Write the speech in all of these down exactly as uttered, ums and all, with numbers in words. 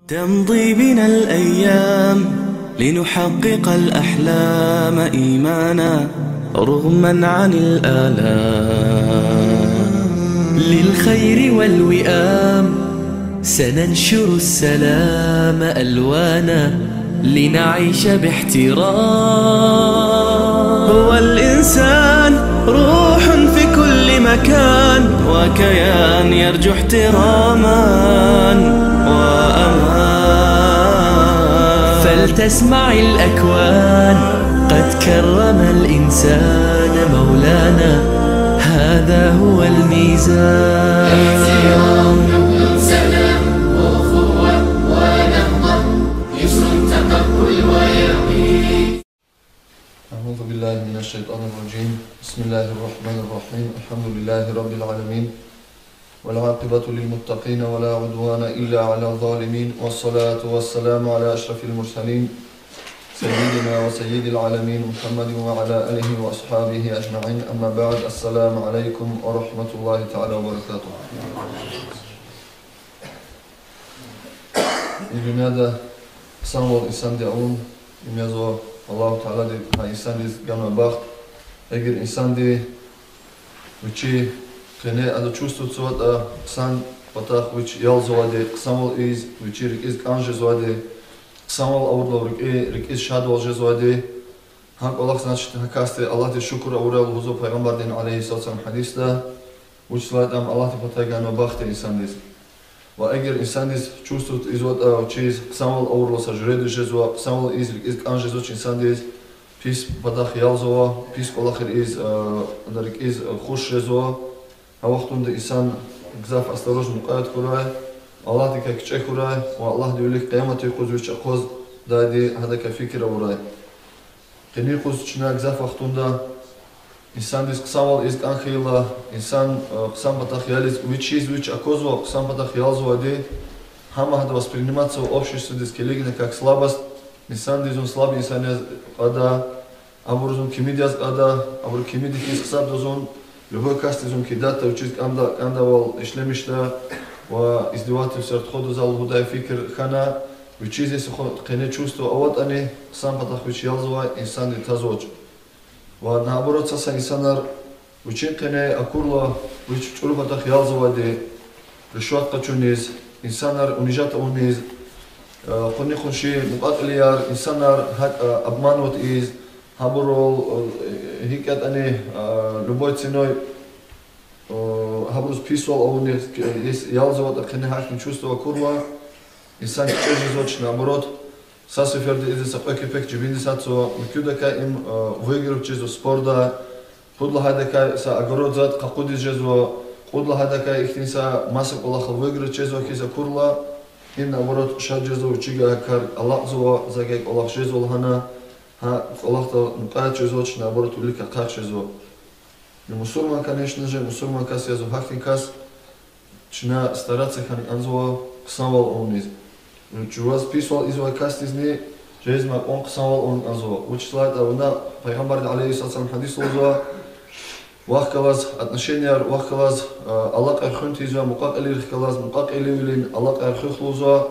تمضي بنا الأيام لنحقق الأحلام إيمانا رغما عن الآلام. للخير والوئام سننشر السلام ألوانا لنعيش باحترام. هو الإنسان روح في كل مكان وكيان يرجو احتراما وأمان. فلتسمع الأكوان قد كرم الإنسان مولانا، هذا هو الميزان. احترام، حب، سلام، أخوة ونهضة، يسر تقبل ويقين. أعوذ بالله من الشيطان الرجيم. بسم الله الرحمن الرحيم. الحمد لله رب العالمين. والعاقبة للمتقين ولا عدوان إلا على الظالمين. والصلاة والسلام على أشرف المرسلين سيدنا وسيد العالمين محمد وعلى آله وأصحابه أجمعين. أما بعد. السلام عليكم ورحمة الله تعالى وبركاته. И дуьньяда хъсанвал инсанди авун, им язва Аллагьу Таалади гьа инсандиз ганвай бахт. Эгер инсанди вичи къене ада чувствоватьзаватӀа хъсан патахъ вич ялзавайди, хъсанвал ийиз, вичи рикӀиз кӀан жезвайди, хъсанвал авурла рикӀи, рикӀиз шадвал жезвайди, гьа кӀвалах, значит, гьа касди Аллагьдиз шукур авурай лугьузва Пайгъамбардин, عليه الصلاة والسلام, гьадисда, вучиз лагьайтӀа ам Аллагьдин патай ганвай бахт я инсандиз. Ва эгер инсандиз чувствовать ийизватӀа вичиз хъсанвал авурла са жуьредиз жезва, хъсанвал ийиз рикӀиз кӀан жезвач инсандиз, пис патахъ ялзава, пис кӀвалахар ийиз, а, ада рикӀиз, а, хуш жезва, гьа вахтунда инсан гзаф осторожно, мукьваят хьурай, Аллагьдикай кичӀе хьурай ва Аллагьдин вилик къияматдин юкъуз вич акъваздайди гьадакай фикир авурай. Къенин юкъуз чна гзаф вахтунда инсандиз хъсанвал ийиз кӀан хьайила, инсан, э, хъсан патахъ ялиз, вичиз вич аквазва хъсан патахъ ялзавайди, гьам гьада восприниматься авай обществодиз килигна как слабость, инсандиз зун слаб инсан яз кьада, абуруз зун кимид яз кьада, абуру кимиди хьиз гьисабда зун, любой касдиз зун кидатда, вичиз кӀанда, кӀандайвал ишлемишда ва издевательствояр тухуда за лугьудай фикир хьана, вичиз если хо-, къене чувство аватӀани, хъсан патахъ вич ялзавай инсанди тазвач. Ва наоборот, са-са инсанар вичин къене акурла, вич чӀуру патахъ ялзавайди, ришват къачуниз, инсанар унижать авуниз, э, къуни-къунши, мукьва-кьилияр, инсанар гьакӀ, э, обманывать ийиз, гьабурал, э, гьикӀ ятӀани, э, любой ценой, э, гьабуруз писвал авуниз, э, ес-, ялзаватӀа, къене гьахьтин чувство акурла, инсан кичӀе жезвач, наоборот, са сеферда идаз са кьве кепек жибиндиз гьатзава, муькуьдакай им, э, выигрывать жезва спорда, пуд лагьайдакай са огород затӀ къакъудиз жезва, кьуд лагьайдакай ихьтин са маса кӀвалахал выиграть жезва хьиз акурла, им, наоборот, шад жезва, вичивай гьа кар алакьзава, завай гьа кӀвалах жезва лагьана, гьа кӀвалахдал мукьваят жезвач, наоборот, вилик ахъайиз жезва. Ну, мусурман, конечно же, мусурман кас язва гьахьтин кас, чна стараться хьана кӀанзава хъсанвал авуниз. Ну, чуваз писвал ийизвай касдизни жезмай кьван хъсанвал авун кӀанзава. Вучиз лагьайтӀа вуна Пайгъамбарди, عليه الصلاة والسلام, гьадис лугьузва: вахъ галаз отношенияр, вахъ галаз, а, алакъаяр хуьн тийизвай мукьва-кьилийрихъ галаз, мукьва-кьилийвилин алакъаяр хуьх лугьузва,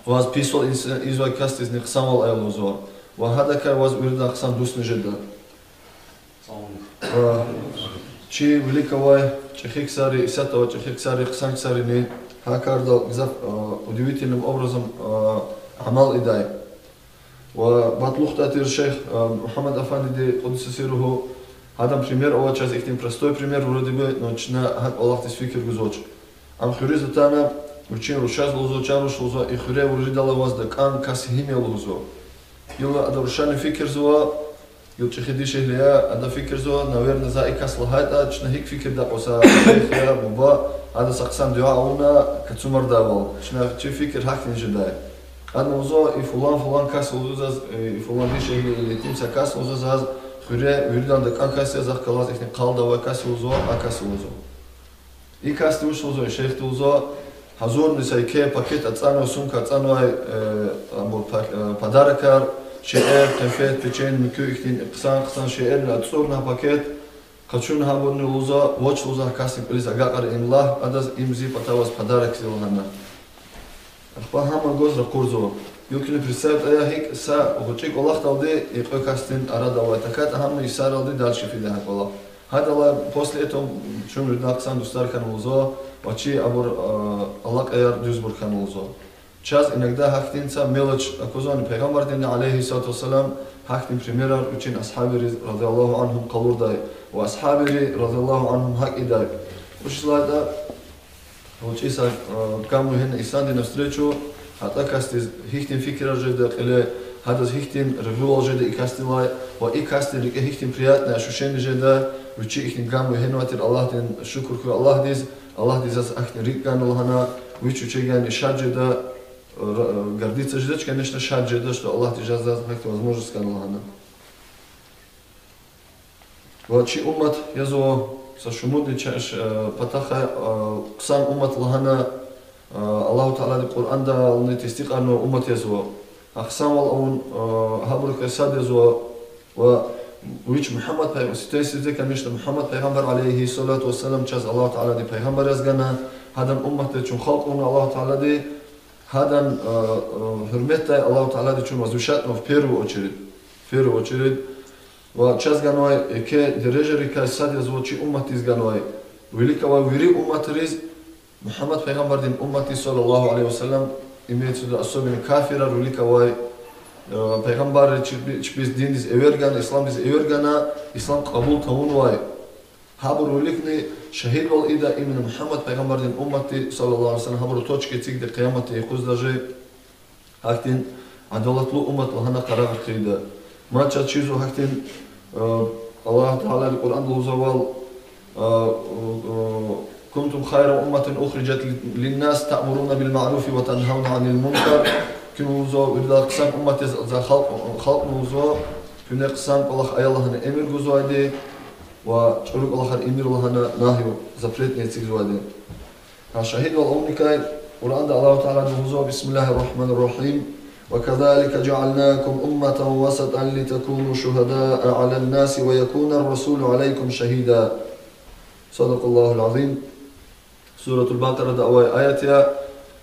ваз писвал ийиз-, ийизвай касдизни хъсанвал ая лугьузва. Ва гьадакай ваз виридан хъсан дустни жеда. Ва чи вилик авай чӀехи ксари, исятда авай чӀехи ксари, хъсан ксарини гьа кардал гзаф, а, удивительным образом, а, амал ийидай. Ва батлухдатир шейх, а, Мугьаммад-афандиди, قدس سره, гьадан пример авай чаз, ихьтин простой пример вроде бы, но чна гьа кӀвалахдиз фикир гузвач. Ам хуьруьз атана, вичин рушаз лугьузва, чан руш лугьузва, и хуьре виридалай ваз дакӀан кас гьим я лугьузва. Гила ада рушани фикирзава, гила чӀехи дишегьли я, ада фикирзава, наверно, за и кас лагьайтӀа, чна гьикӀ фикирда кьван, са шейх я, буба, ада са хъсан дуьа авуна кацумардайвал. Чна чи фикир гьахьтин жедай. Ада лугьузва, и фулан-фулан кас лугьузва заз, и фулан дишегьли или итим са кас лугьузва заз, хуьре виридан дакӀан кас я, захъ галаз ихьтин къалда авай кас лугьузва, а кас лугьузва. И касди вуч лугьузва, шейхди лугьузва, гьазурни са еке пакет ацӀанвай, сумка ацӀанвай, э, абур па-, э, подарокар, шейэр, конфет, печень, муькуь ихьтин хъсан-хъсан шейэрни ацӀурна гьа пакет, къачуна гьабурни лугьузва, вач лугьузва гьа касдин кӀвализ агакьара, им лагь адаз, им зи патай ваз подарок я лагьана. Ва гьам гваз ракъурзава. Юкъуз представить ая гьикӀ са гъвечӀи кӀвалахдалди и кьве касдин арада авай тахьайтӀа гьам йисаралди дальше фида гьа кӀвалах. Гьадалай после этого чун вирида хъсан дустар хьана лугьузва, ва чи абур, а, алакъаяр дуьзбур хьана лугьузва. Чаз иногда гьахьтин са мелочь аквазвани Пайгъамбардин, عليه الصلاة والسلام, гьахьтин примерар вичин асгьабриз, رضي الله عنهم, къалурдай, ва асгьабри, رضي الله عنهم, гьакӀ ийидай. Вучиз лагьайтӀа, гъвечӀи са, а, гам вегьена инсанди навстречу, гьатӀа касдиз гьихьтин фикирар жеда кьиле, гьадаз гьихьтин регъуьвал жеда и касдилай, ва и касдин рикӀе гьихьтин приятное ощущение жеда, вичи ихьтин гам вегьенвай тир, Аллагьдиз шукур хьуй Аллагьдиз, Аллагьди заз гьахьтин рикӀ гана лагьана, вич вичивай шад жеда, р-, гордиться жедач, конечно, шад жеда, что Аллагьди заз гьахьтин возможность гана лагьана. Ва чи уммат язва са шумудни ча-, ш-, э, патахъай, э, хъсан уммат лагьана, э, Аллагьу Таалади Къуръандални тестикьарнавай уммат язва. А хъсанвал авун, э, гьабурукай сад язва, ва вич Мугьаммад пайгъам-, сифте сифте, конечно, Мугьаммад пайгъамбар, عليه الصلاة والسلام, чаз Аллагьу Таалади пайгъамбар яз гана, гьадан умматдиз чун халкь авуна Аллагьу Таалади, гьадан, э, э, гьуьрметдай Аллагьу Таалади чун возвышатьнава в первую очередь. В первую очередь. Ва чаз ганвай еке дережайрикай сад язва чи умматдиз ганвай. Вилик авай вири умматриз, Мугьаммад пайгъамбардин умматдиз, صلى الله عليه وسلم, имеется в виду особенно кафирар вилик авай, э, пайгъамбарри чпи-, чпиз диндиз эвер гана, исламдиз эвер гана, ислам кьабул тавунвай. Гьабур виликни шагьидвал ийида именно Мугьаммад пайгъамбардин умматди, صلى الله عليه وسلم, гьабуру точка эцигда къияматдин юкъуз даже. Гьахьтин адалатлу уммат лагьана къарагъар хъийида. Мад чаз чизва гьахьтин, э, Аллагь Таалади Къуръанда лугьузвайвал, э, э, كنتم خير أمة أخرجت للناس تأمرون بالمعروف وتنهون عن المنكر. Куьн лугьузва виридалай хъсан уммат яз за халкь, халкьни лугьузва, куьне хъсан кӀвалах ая лагьана эмир гузвайди, ва чӀуру кӀвалахар ийимир лагьана нагьи, запретни эцигзавайди. Гьа шагьидвал авуникай Къуръанда Аллагьу Таалади лугьузва, بسم الله الرحمن الرحيم، وكذلك جعلناكم أمة وسطا لتكونوا شهداء على الناس ويكون الرسول عليكم شهيدا. صدق الله العظيم. Суратул Бакъарада авай аят я.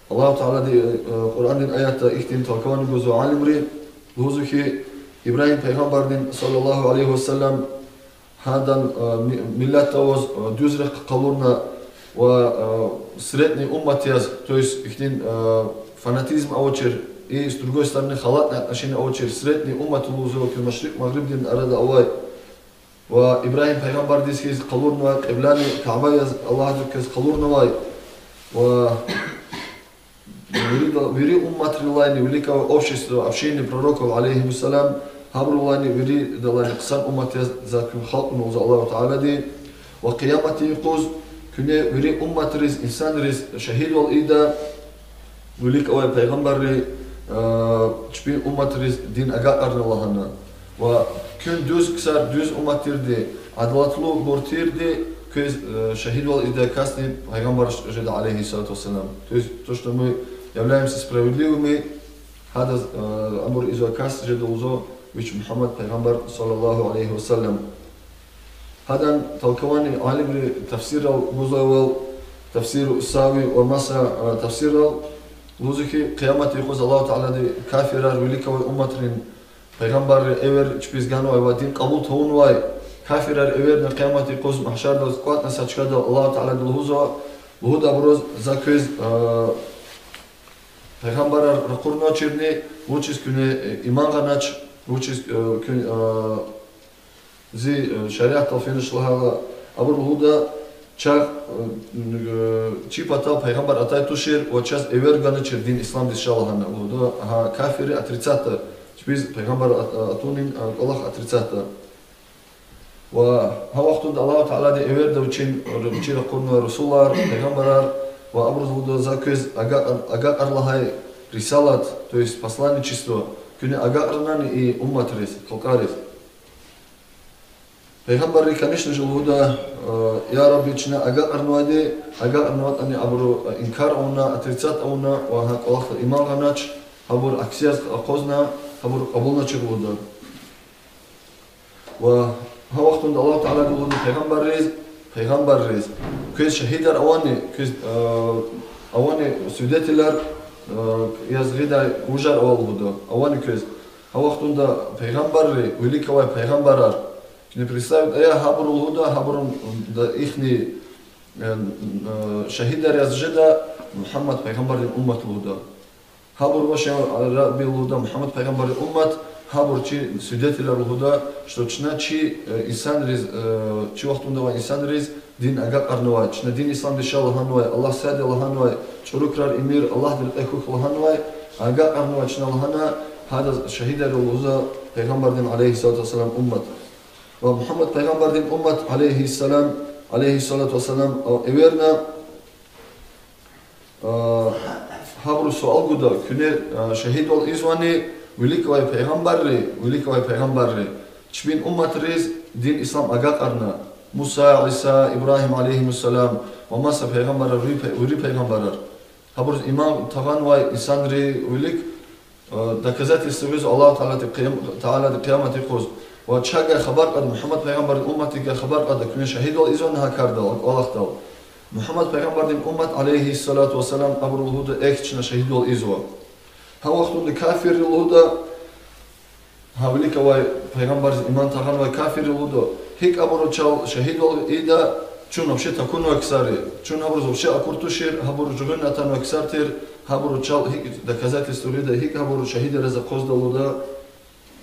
Аллагьу Таалади, э, Къуръандин аятда ихьтин толкование гузва алимри, лугьузва хьи, Ибрагьим пайгъамбардин, صلى الله عليه وسلم, гьадан, э, ми-, миллатда аваз, э, дуьз рехъ къалурна ва, э, средний уммат яз, то есть ихьтин, э, фанатизм авачир, и с другой стороны халатный отношение авачир, средний уммат лугьузва куь машрикь-магърибдин арада авай. Ва Ибрагьим пайгъамбардиз хьиз къалурнавай, кьиблани Каба яз Аллагьдиз хьиз къалурнавай. Ва вирида-, вири умматрилайни вилик авай общество, общение пророков, عليهم السلام, гьабурулайни виридалайни хъсан уммат яз за куьн халкьна лугьузва Аллагьу Таалади. Ва къияматдин юкъуз куьне вири умматриз, инсанриз шагьидвал ийида, вилик авай пайгъамбарри, э, чпин умматриз дин агакьарна лагьана. Ва куьн дуьз ксар, дуьз уммат тирди, адалатлубур тирди, квез, э, шагьидвал ийидай касни пайгъамбар жеда, عليه الصلاة والسلام. То есть то, что мы являемся справедливыми, гьадаз, э, абур ийизвай кас жеда лугьузва вич Мугьаммад пайгъамбар, صلى الله عليه وسلم. Гьадан толкование алимри тафсиррал гузвайвал, тафсиру Сави ва маса, э, тафсиррал, лугьузва хьи, къияматдин юкъуз Аллагьу Таалади кафирар, вилик авай умматрин пайгъамбарри эвер чпиз ганвай ва дин кьабул тавунвай кафирар эверна къияматдин юкъуз магьшардиз кӀватӀна са чкадал Аллагьу Таалади лугьузва, лугьуда абуруз: за квез, э, пайгъамбарар ракъурнавачирни, вучиз куьне, э, иман гъанач, вучиз, э, куьн, э, зи, э, шариатдал фенач лагьайла, абур лугьуда: чахъ, э, чи патал пайгъамбар атай тушир ва чаз эвер ганачир дин исламдиз ша лагьана. Лугьуда гьа кафирри отрицатьда, чпиз пайгъамбар ат-, атунин, э, кӀвалах отрицатьда. Ва гьа вахтунда Аллагьу Таалади эверда вичин, вичи ракъурнавай расулар, пайгъамбарар, ва абуруз лугьуда: за квез агакьар, агакьар лагьай рисалат, то есть посланничество, куьне агакьарнани и умматриз, халкьариз. Пайгъамбарри, конечно же, лугьуда: э, я Рабби, чна агакьарнавайди, агакьарнаватӀани абуру, э, инкар авуна, отрицать авуна ва гьа кӀвалахда иман гъанач, гьабур акси яз акъвазна, гьабур кьабулначир лугьуда. Ва гьа вахтунда Аллагьу Таалади лугьуда пайгъамбарриз, пайгъамбарриз: квез шагьидар авани, квез, э, авани свидетелар, э, яз гъидай вужар ава лугьуда, авани квез. Гьа вахтунда пайгъамбарри, вилик авай пайгъамбарар, чна представить ая, гьабуру лугьуда, гьабурун, да, ихьни, э, э, шагьидар яз жеда Мугьаммад пайгъамбардин уммат лугьуда. Гьабур вачин, Рабби лугьуда, Мугьаммад пайгъамбардин уммат, гьабур чи свидетелар лугьуда, что чна чи, э, инсанриз, э, чи вахтунда авай инсанриз дин агакьарнавай, чна дин исламдиз ша лагьанвай, Аллагь сад я лагьанвай, чӀуру крар ийимир, Аллагьдин рекье хьухь лагьанвай, агакьарнавай чна лагьана, гьадаз шагьидар я лугьузва пайгъамбардин, عليه الصلاة والسلام, уммат. Ва Мугьаммад пайгъамбардин уммат, عليه السلام, عليه الصلاة والسلام, а, эверна, а, гьабуру суал гуда, куьне, а, шагьидвал ийизвани вилик авай пайгъамбарри, вилик авай пайгъамбарри чпин умматриз дин ислам агакьарна, Муса, Иса, Ибрагьим, عليهم السلام, ва маса пайгъамбарар, вири пай-, вири пайгъамбарар. Гьабуруз иман тагъанвай инсанрин вилик, э, доказательство гъизва Аллагь Таалади къиям-, Таалади къиямат юкъуз. Ва чагай хабар кьада, Мугьаммад пайгъамбардин умматдикай хабар кьада, куьне шагьидвал ийизвани гьа кардал, а кӀвалахдал. Мугьаммад пайгъамбардин уммат, عليه الصلاة والسلام, абуру лугьуда: эхь, чна шагьидвал ийизва. Гьа вахтунда кафирри лугьуда, гьа вилик авай пайгъамбарриз иман тагъанвай кафирри лугьуда: гьикӀ абуру чал шагьидвал ийида, чун вообще такунвай ксар я, чун гьабуруз вообще акур тушир, гьабур жугъунни атанвай ксар тир, гьабуру чал гьикӀ доказательство гъида, гьикӀ гьабур шагьидар яз акъвазда лугьуда,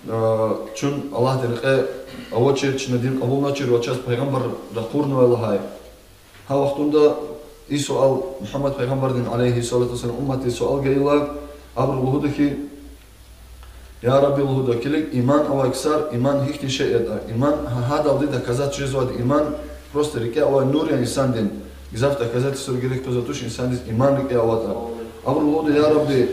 а, чун Аллагьдин рекье авачир, чна дин кьабулначир ва чаз пайгъамбар ракъурнавай лагьай. Гьа вахтунда и суал Мугьаммад пайгъамбардин, عليه الصلاة والسلام, умматдиз суал гайила, абуру лугьуда хьи, я Рабби, лугьуда, килиг, иман авай ксар, иман гьихьтин шей ятӀа, иман гьа-, гьадалди доказать жезвайди, иман просто рикӀе авай нур я инсандин, гзаф доказательство герек къвезвай туш инсандиз иман рикӀе аватӀа. Абуру лугьуда: я Рабби,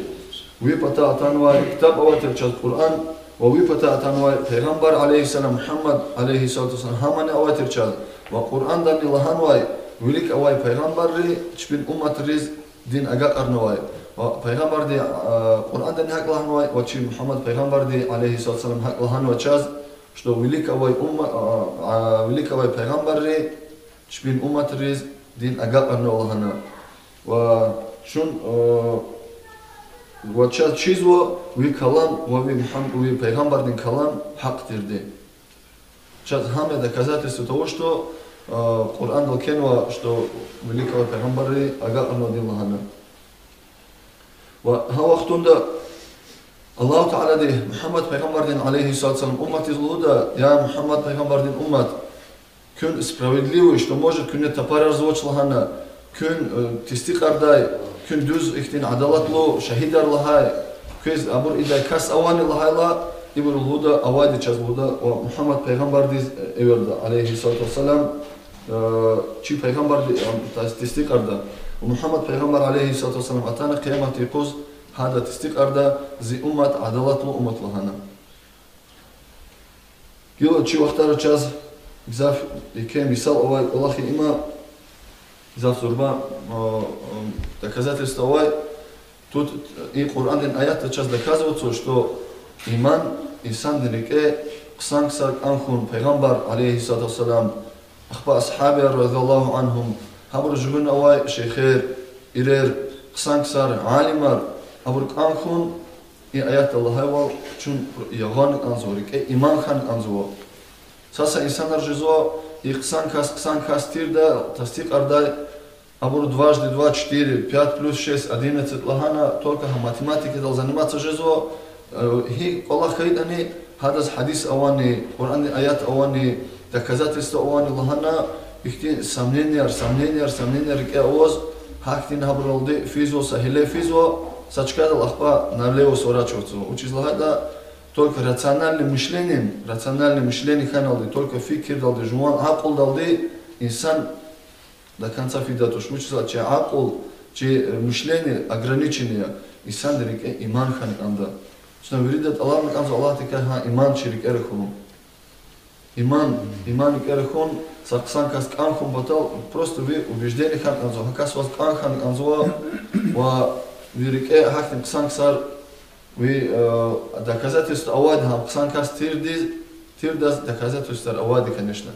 ви патай атанвай ктаб авай тир чаз, Къуръан, ва ви патай атанвай пайгъамбар, عليه السلام, Мугьаммад, عليه الصلاة والسلام, гьамани авай тир чаз, ва Къуръандани лагьанвай вилик авай пайгъамбарри чпин умматриз дин агакьарнавай, ва пайгъамбарди, а, Къуръандани гьакӀ лагьанвай, ва чи Мугьаммад пайгъамбарди, عليه الصلاة والسلام, гьакӀ лагьанвай чаз, что вилик авай умма-, а, а, вилик авай пайгъамбарри чпин умматриз дин агакьарнавай лагьана. Ва чун, а, ва чаз чизва ви калам ва ви Мугьам-, ви пайгъамбардин калам гьахъ тирди. Чаз гьам я доказательство того, что, а, Къуръандал кхьенва, что вилик авай пайгъамбарри агакьарнавай дин лагьана. Ва гьа вахтунда Аллагьу Таалади Мугьаммад пайгъамбардин, عليه الصلاة والسلام, умматдиз лугьуда: я Мугьаммад пайгъамбардин уммат, куьн справедливый, что может куьне тапарарзавач лагьана, куьн, э, тестикьардай, куьн дуьз ихьтин адалатлу шагьидар лагьай, квез абур ийидай кас авани лагьайла, ибуру лугьуда: авайди чаз, лугьуда, ва Мугьаммад пайгъамбардиз, э, эверда, عليه الصلاة والسلام, э, чи пайгъамбарди, э, тас-, тестикьарда. Ва Мугьаммад пайгъамбар, عليه الصلاة والسلام, атана къиямат юкъуз, гьада тестикьарда: зи уммат адалатлу уммат лагьана. Гила чи вахтара чаз гзаф еке мисал авай кӀвалах я има, гзаф зурба, а, а, доказательство авай. Тут и Къуръандин аятда чаз доказывается, что иман инсандин рикӀе хъсан ксар кӀан хьун, пайгъамбар, عليه الصلاة والسلام, ахпа асгьабияр, رضي الله عنهم, гьабур жугъун авай шейхер, ирер, хъсан ксар, алимар, абур кӀан хьун, и аятда лагьайвал, чун ягъан кӀанзава, рикӀе иман хьана кӀанзава. Са-са инсанар жезва, и хъсан кас, хъсан кас тирда, тестикьардай, абур дважды два четыре, пять плюс шесть одиннадцать лагьана, только гьа математикадал заниматься жезва, э, гьи кӀвалах хьайитӀани, гьадаз гьадис авани, Къуръандин аят авани, доказательство авани лагьана, ихьтин сомненияр, сомненияр, сомненияр рикӀе аваз, гьахьтин гьабуралди физва, са гьеле физва, са чкадал ахпа налево сворачиваться. Вучиз лагьайтӀа, только рациональный мышлениен, рациональный мышление хьаналди, только фикирдалди, жуван акьулдалди инсан до конца фида туш. Вучиз лагьайтӀа чи акьул, чи, э, мышление ограниченный я, инсандин рикӀе иман хьана кӀанда. Чна вирида тӀалабна кӀанзава Аллагьдикай гьа иман чи рикӀера хьун. Иман, иман рикӀера хьун, са хъсан кас кӀан хьун патал, просто ви убеждение хьана кӀанзава, гьа кас ваз кӀан хьана кӀанзава, ва ви рикӀе гьахьтин хъсан ксар, ви, э, доказательство авайди гьам хъсан кас тирди, тирдаз доказательствояр авайди, конечно.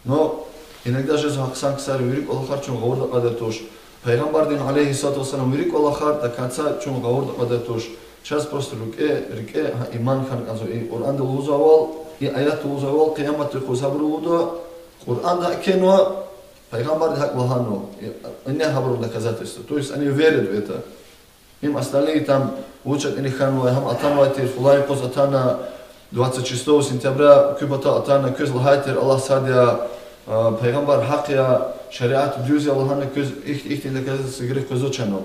Но иногда жезва гьа хъсан ксар, вири кӀвалахар чун гъавурда кьадар туш. Пайгъамбардин, عليه الصلاة والسلام, вири кӀвалахар до конца чун гъавурда кьадай туш. Чаз просто рикӀе, рикӀе гьа иман хьана кӀанзава. И Къуръанда лугьузвайвал, и аятда лугьузвайвал, къиямат юкъуз гьабуру лугьуда, Къуръанда гьакӀ кхьенва, пайгъамбарди гьакӀ лагьанва. И, ина гьабурун доказательство. То есть они верят в это. Им остальные там вуч ятӀани хьанвай, гьам атанвай тир, фулан юкъуз атана, двадцать шестого сентября куь патал атана, квез лагьай тир Аллагьди сад я, а, пайгъамбар гьахъ я, шариат дуьз я лагьана квез ихьтин, ихьтин доказательство герек къвезва чна.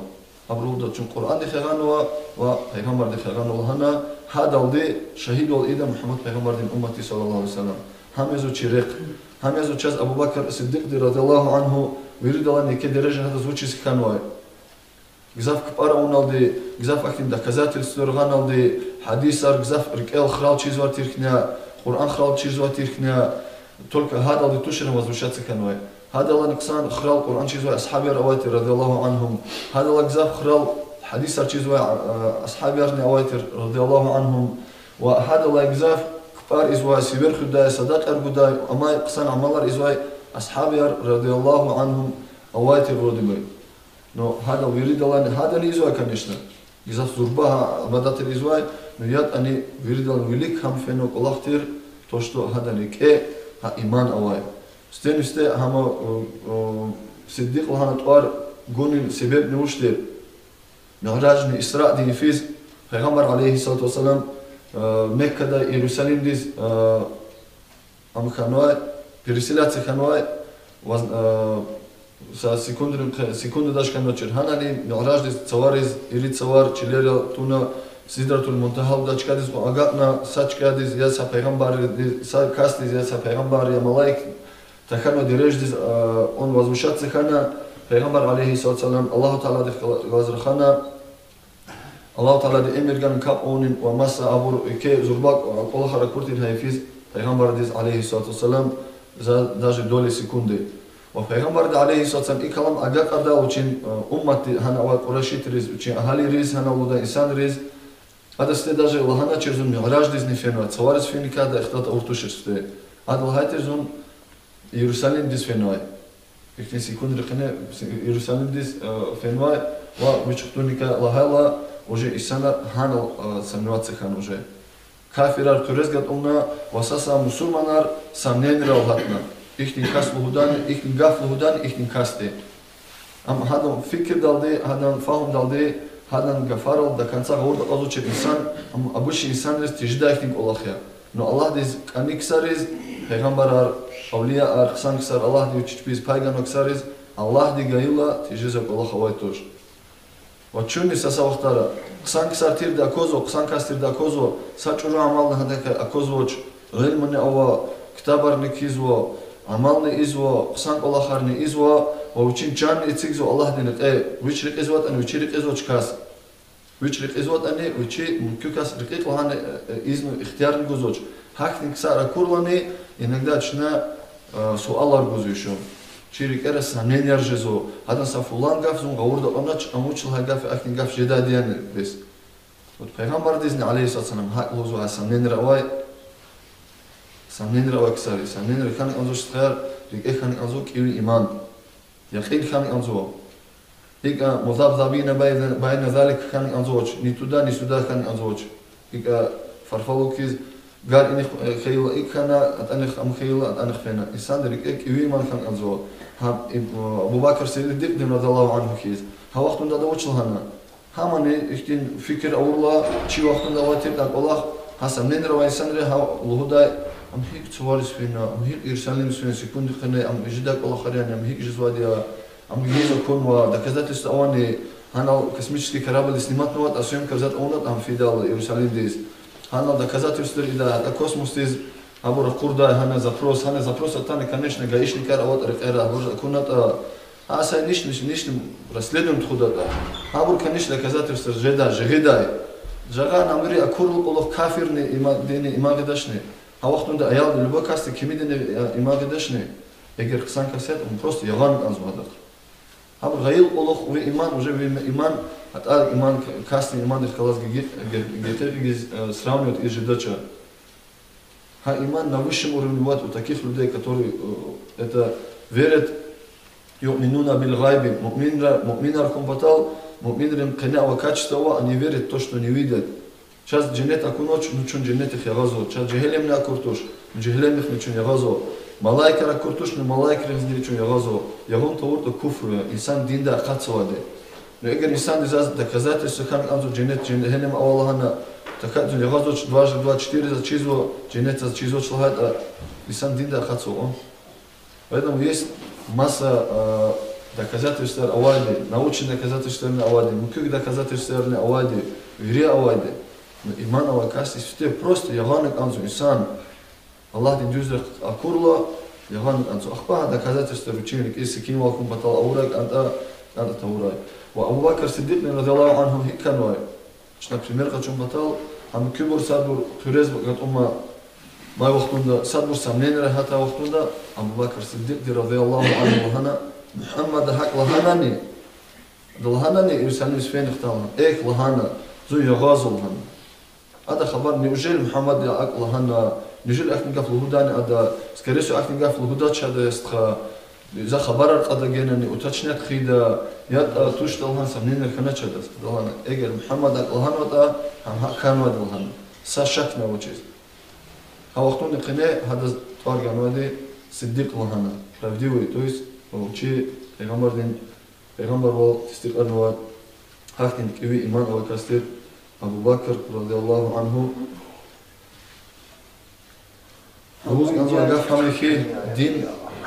Абуру лугьуда чун Къуръандихъ ягъанва ва пайгъамбардихъ ягъанва лагьана, гьадалди шагьидвал ийида Мугьаммад пайгъамбардин умматди, صلى الله عليه وسلم. Гьам язва чи рехъ. Гьам язва чаз Абу Бакр Сиддикьди, رضي الله عنه, виридалайни еке дережа гьадаз вучиз хьанвай. Гзаф кпӀар авуналди, гзаф ахьтин доказательстваяр гъаналди, гьадисар гзаф рикӀел храл чизвай тир хьи, Къуръан храл чизвай тир хьи, только гьадалди тушир гьам возмущаться хьанвай. Гьадалайни хъсан храл Къуръан чизвай асгьабияр авай тир, رضي الله عنهم. Гьадалай гзаф храл гьадисар чизвай, а, асгьабиярни авай тир, رضي الله عنهم. Ва гьадалай гзаф кпӀар ийизвай, сивер хуьдай, садакьаяр гудай, амай хъсан амалар ийизвай асгьабияр, رضي الله عنهم, авай тир вроде бы. Но гьадал виридалайни, гьадани ийизвай, конечно. Гзаф зурба гьа ибадатар ийизвай, но ятӀани виридалайни вилик гьам фена кӀвалах тир, то, что гьадан рикӀе гьа иман авай. Сифтени-сифте гьам, э, э, Сиддикь лагьана тӀвар гунин себебни вуч тир? Миъражни Исраъдин йифиз Пайгъамбар, عليه الصلاة والسلام, э, Меккадай Иерусалимдиз, э, ам хьанвай, переселяться хьанвай, ваз-, э, са секундрин хъ-, секундадаз хьанвачир. Гьанани Миъраждиз цавариз, ирид цавар, чилерал туна, Сидратул Мунтагьа лугьудай чкадиз кьван агакьна, са чкадиз, я са пайгъамбардиз, са касдиз, я са пайгъамбар, я малаик тахьанвай дережадиз, э, он возвышаться хьана, Пайгъамбар, عليه الصلاة والسلام, Аллагьу Тааладихъ галаз рахана, Аллагьу Таалади эмир гана капӀ авунин ва маса абур еке зурба кӀвалахар акур тир гьа йифиз Пайгъамбардиз, عليه الصلاة والسلام, за даже доли секунды. Ва Пайгъамбарди, عليه الصلاة والسلام, и калам агакьардай вичин, э, умматди, гьана авай къурайшитриз, вичин агьалийриз, гьана лугьудай инсанриз, ада сифте даже лагьаначир зун Миъраждизни фенвай, цавариз фин када ихтилат авур тушир сифте. Ада лагьайтир зун Иерусалимдиз фенвай. Ихьтин секундри къене Иерусалимдиз, э, фенвай ва вич хтуникай лагьайла, уже инсанар гьанал, э, сомневаться хьана уже. Кафирар хъуьрез гатӀунна ва саса мусурманар сомненирал гьатна. Ихьтин кас лугьудани, ихьтин гаф лугьудани ихьтин касди. Ам гьадан фикирдалди, гьадан фагьумдалди, гьадан гафарал до конца гъавурда кьазвачир инсан, ам обычный инсанриз тежедай ихьтин кӀвалах я. Но Аллагьдиз кӀани ксариз, пайгъамбарар, авлияар, хъсан ксар, Аллагьди вичи чпиз пай ганвай ксариз, Аллагьди гайила тежезвай кӀвалах авай туш. Ва чунни са-са вахтара хъсан ксар тирди аквазва, хъсан кас тирди аквазва, са чӀуру амални гьадакай аквазвач, илимни ава, ктабарни кхьизва, амални ийизва, хъсан кӀвалахарни ийизва, ва вичин чанни эцигзава Аллагьдин рекье, вич рекьизватӀани, вичи рекьизвач кас. Вич рекьизватӀани, вичи мумкин кас рекьикь лагьана, э, э, изну ихтиярни гузвач. Гьахьтин ксар акурлани, иногда чна, э, суалар гузва ишан. Чи рекьера сомненияр жезва. Гьадан са фулан гаф зун гъавурда кьунач, ам вуч лагьай гаф я, ахьтин гаф жедайди яни бес. Вот Пайгъамбардизни, عليه الصلاة والسلام, гьакӀ лугьузва, сомненияр авай, сомненияр авай ксари, сомненияр хьана кӀанзавач, стхаяр, рикӀе хьана кӀанзава кӀеви иман. Якъин хьана кӀанзава. ИкӀ مذبذبين بين، بين ذلك хьана кӀанзавач, ни туда, ни сюда хьана кӀанзавач. ИкӀ фарфалу хьиз, гар инихъ, э, хьайила икӀ хьана, атӀанихъ ам хьайила, атӀанихъ фена. Инсанрин рикӀе кӀеви иман хьана кӀанзава. Гьа, и, э, Абу Бакр Сиддикьдин, رضي الله عنه, хьиз. Гьа вахтунда ада вуч лагьана? Гьамани ихьтин фикир авурла, чи вахтунда авай тиртӀа кӀвалах, гьа сомненияр авай инсанри гьа лугьудай, ам гьикӀ цавариз фена, ам гьикӀ Иерусалимдиз фена, секунди къене, ам жедай кӀвалахар яни, ам гьикӀ жезвайди я, ам гьикӀ акунва, доказательство авани, гьанал космический корабль сниматнаватӀа, съёмкаяр затӀ авунатӀа, ам фидайла Иерусалимдиз. Гьанал доказательствояр ийидай, гьатта космосдиз, гьабур акурдай, гьана запрос, гьана запрос атана, конечно, гаишникар аватӀа рекьера, гьабур акунатӀа, гьа са нишни, нишни расследование тухудатӀа. Гьабур, конечно, доказательствояр жедай, жагъидай. Жагъана ам вири акурла кьулухъ кафирни има-, диндин иман гъидачни. Гьа вахтунда аялди, любой касди, кимидини, э, иман гъидачни. Эгер хъсан кас ятӀа, вун просто ягъан кӀанзава гьадахъ. Гьабур гъайила кьулухъ ви иман, уже ви иман, гьатӀа иман, касдин имандихъ галаз гекъи-, ге-, гекъигиз, э, сравнивать ийиз жедача. Гьа иман на высшем уровне бывает у таких людей, которые, э, это верят يؤمنون بالغيب, муъминра-, муъминар хьун патал, муъминрин къене авай качество ава, они верят в то, что не видят. Чаз женнет акунач, ну чун женнетдихъ ягъазва. Чаз жегьеннемни акур туш, ну жегьеннемдихъни чун ягъазва. Малаикар акур туш, ну малаикризни чун ягъазва. Ягъун тавуртӀа куфр я, инсан диндай акъатзавайди. Ну эгер инсанди заз доказательство хьана кӀанзава, женнет, жегьеннем ава лагьана, тахьайтӀа зун ягъазвач, дважды два четыре заз чизва, женнет заз чизвач лагьайтӀа, инсан диндай акъатзава. Поэтому есть масса доказательстваяр авайди, научный доказательствоярни авайди, муькуь доказательствоярни авайди, вири авайди. Ну, иман авай касди сифте просто ягъана кӀанзава инсан. Аллагьдин дуьз рехъ акурла, ягъана кӀанзава. Ахпа гьа доказательствояр вичин рикӀиз секинвал хьун патал авурай, кӀантӀа, кӀантӀа тавурай. Ва Абу Бакр Сиддикьни رضي الله عنه гьикӀ хьанвай? Чна пример къачун патал, гьам куьбур садбур хъуьрез гатӀумай вахтунда, садбур сомненияр гьатай вахтунда, Абу Бакр Сиддикьди رضي الله عنه лагьана: Мугьаммада гьакӀ лагьанани? Ада лагьанани Иерусалимдиз фена хтана? Эхь, лагьана, зун ягъазва лагьана. Ада хабар, неужели Мугьаммада акӀ лагьана, неужели ахьтин гаф лугьудани ада, скорее всего, ахьтин гаф лугьудач ада, я стха, за хабарар кьада генани, уточнять хъийида, ятӀа туштӀа лагьана сомненияр хьанач адаз. Ада лагьана, эгер Мугьаммада акӀ лагьанватӀа, гьам гьакӀ хьанвайди лагьана, са шакни авачиз. Гьа вахтунин къене гьадаз тӀвар ганвайди Сиддикь лагьана, правдивый, то есть, чи пайгъамбардин, пайгъамбарвал тестикьарнавай, гьахьтин кӀеви иман авай кас тир Абу Бакр رضي الله عنه. Лугьуз кӀанзавай гаф гьам я хьи, дин,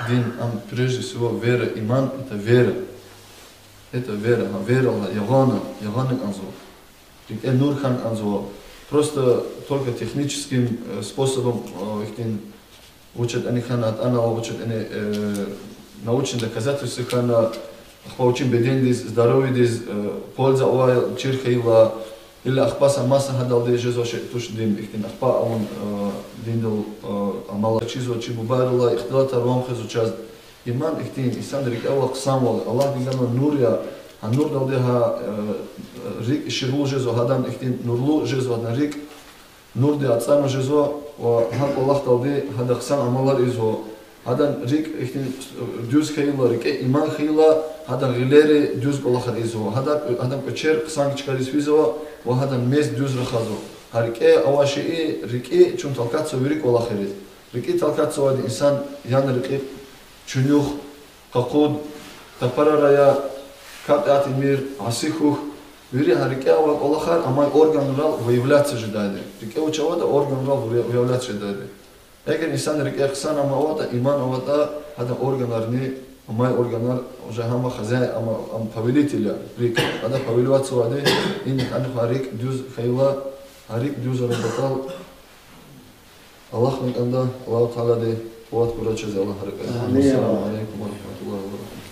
дин, ам, прежде всего, вера, иман, это вера. Это вера, гьа, вера лагьай, ягъана, ягъана кӀанзава. РикӀе нур хьана кӀанзава. Просто только техническим способом ихьтин вуч ятӀани хьана, атӀана, вуч ятӀани научный доказательство хьана, ахпа вичин бедендиз, здоровьедиз польза авай чир хьайила, или ахпа са маса гьадалди жезвай шей туш дин, ихьтин ахпа авун диндал амалар чизвай чи бубайрилай ихтилатар ван хъийизва чаз. Иман ихьтин инсанрин рикӀе авай хъсанвал, Аллагьди ганвай нур я, гьа нурдалди гьа рикӀ ширвал жезва, гьадан ихьтин нурлу жезва гьадан рикӀ, нурди ацӀанва жезва ва гьа кӀвалахдалди гьада хъсан амалар ийизва. Гьадан рикӀ ихьтин дуьз хьайила, рикӀе иман хьайила, гьадан гъилери дуьз кӀвалахар ийизва, гьадан кӀвачер хъсан чкайриз физва ва гьадан мез дуьз рахазва. Гьа рикӀе авай шейи, рикӀи чун толкаться вири кӀвалахриз. РикӀи толкаться авайди инсан яна рекьихъ, чуьнуьх, къакъуд, тапарар ая, капӀ тӀимир, аси хьухь, вири гьа рикӀе авай кӀвалахар амай органрал выявляться жедайди. РикӀе вуч аватӀа, органрал выявляться жедайди. Эгер инсанрин рикӀе хъсан ама аватӀа, иман аватӀа, гьадан органарни, амай органар уже гьам хозяин, ам, ам повелитель я рикӀ, ада повелевать авайди, инихъ анихъ гьа рикӀ дуьз хьайила, гьа рикӀ дуьз авун патал алахъна кӀанда, Аллагьу Таалади къуват гурай чаз, Аллагь рекье. Амин. السلام عليكم ورحمة الله وبركاته.